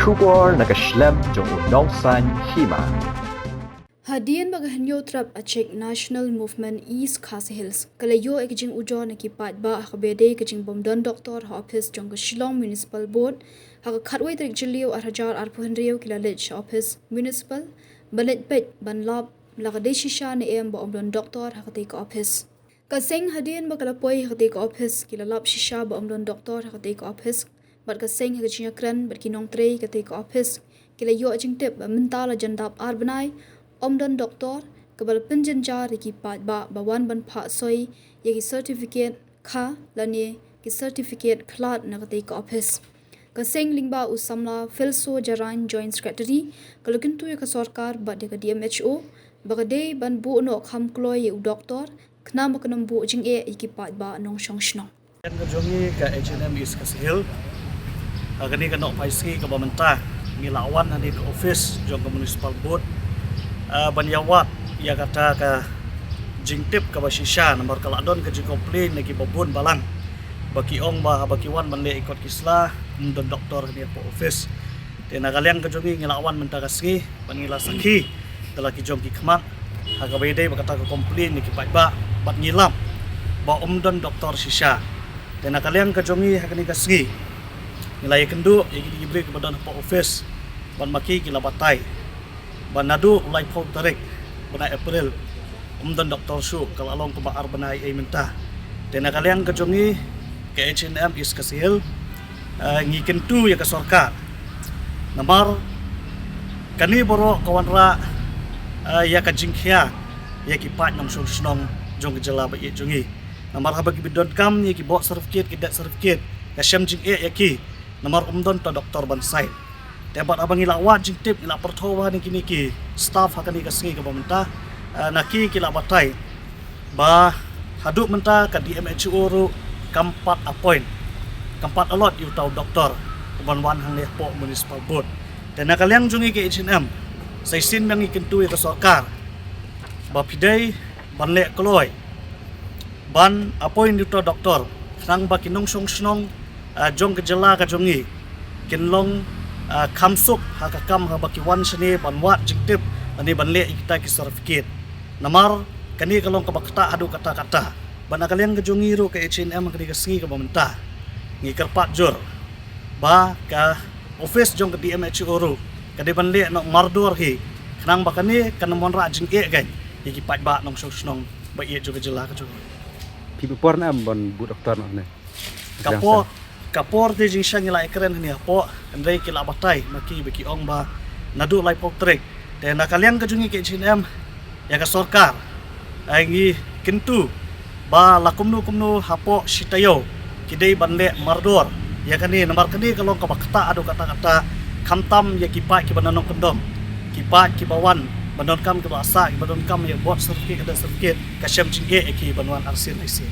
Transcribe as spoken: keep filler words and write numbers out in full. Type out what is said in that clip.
Khubor na ka shlem jong u nongsaiñ hima. Hadien ba ka Hynñiewtrep Achik National Movement East Khasi Hills ka la ïoh ïa ka jingujor na ki paidbah ha kaba ïadei ka jingbym don doktor ha ophis jong ka Shillong Municipal Board, ha ka khatwei tarik Jylliew arhajar arphew hynriew ki la leit sha ophis municipal ban leit peit ban lap la ka dei shisha ne em ba ym don doktor ha katei ka ophis. Ka seng hadien ba ka la poi ha katei ka ophis ki la lap shisha ba ym don doktor ha katei ka ophis, bad ka seng ha ka jingïakren bad ki nongtrei katei ka ophis ki la ïoh jingtip ba mynta la jan dap ar bnai ym don doktor, kaba la pynjynjar ïa ki paidbah ba wan ban phah soi ïa ki certificate kha lane ki certificate khlad na katei ka ophis. Ka seng lyngba u samla Philso Jarain, Joint Secretary, ka la kyntu ïa ka sorkar bad ïa ka D M H O ba ka dei ban buh noh kham kloi ïa u doktor, khnang ba kan ym buh jingeh ïa ki paidbah nongshong shnong. Ka jong ngi ka H N M East Khasi Hills, ha kane ka nohphaisngi kaba mynta ngi la wan hangne ka ophis jong ka Municipal Board, ah, ban ïa wad ïa kata ka jingtip kaba shisha, namar ka la don ka jingcomplain na kiba bun balang ba ki ong ba haba ki wan ban leh ïa ki kot ki sla ym don doktor hangne hapoh ophis. Te na ka liang ka jong ngi ngi la wan mynta ka sngi bad ngi la sakhi da la ki jong ki khmat ha kaba ïadei bad kata ka complain na ki paidbah, bad ngi lap ba ym don doktor shisha. Te na ka liang ka jong ngi ha kane ka sngi ngi la ïakynduh ïa kine ki briew kiba don hapoh ophis bad ma ki ki la batai ba naduh u laiphew tarik bnai April ym don doktor shuh, ka la long kaba ar bnai ei mynta. Te na ka liang ka jong ngi ka H N M East Khasi Hills, eh, ngi kyntu ïa ka sorkar, namar kane baroh ka wanrah, eh, ïa ka jingkhia ïa ki paid nongshong shnong jong ka jylla ba ïeit jong ngi. Namar haba kiba donkam ïa ki bok certificate, ki death certificate, ka shem jingeh ïa ki namar ym don ta doktor ban sign. Te bad haba ngi la wad jingtip, ngi la pyrthuh bha na kine ki staff ha kane ka sngi kaba mynta, eh, na ki ki la batai ba haduh mynta ka D M H O ruh kam pat appoint, kam pat allot ïa uta u doktor uban wan hangne hapoh Municipal Board. Te na ka liang jong ngi ka H N M, sa shisien ba ngi kyntu ïa ka sorkar ba phi dei ban leh kloi ban appoint ïa uta u doktor, khnang ba ki nongshong shnong, ah, jong ka jylla ka jong ngi kin long, ah, kham suk ha ka kam haba ki wan shane ban wad jingtip lane ban leh ïa kita ki certificate. Namar kane ka long kaba ktah haduh katta katta. Bad na ka liang ka jong ngi ruh ka H N M ha kane ka sngi kaba mynta ngi kyrpad jur ba ka ophis jong ka D M H O ruh ka dei ban leh noh mardor hi, khnang ba kane kan ym wanrah jingeh kein ïa ki paidbah nongshong shnong ba ïeit jong ka jylla ka jong ngi. Phi buh por ne em ban buh doktor noh ne? Ka por, ka por te jingshisha ngi la ïakren hangne hapoh, hynrei ki la batai ma ki ba ki ong ba naduh laiphew tarik. Te na ka liang ka jong ngi ka H N M ïa ka sorkar, ai ngi kyntu ba la kumno kumno hapoh shi taïew ki dei ban leh mardor ïa kane, namar kane ka long kaba ktah haduh katta katta, khamtam ïa ki paid kiba na nongkyndong, ki paid kiba wan ban donkam kiba la sah, kiba donkam ïa bok certificate, ka death certificate, ka shem jingeh ïa ki ban wan arsien laisien.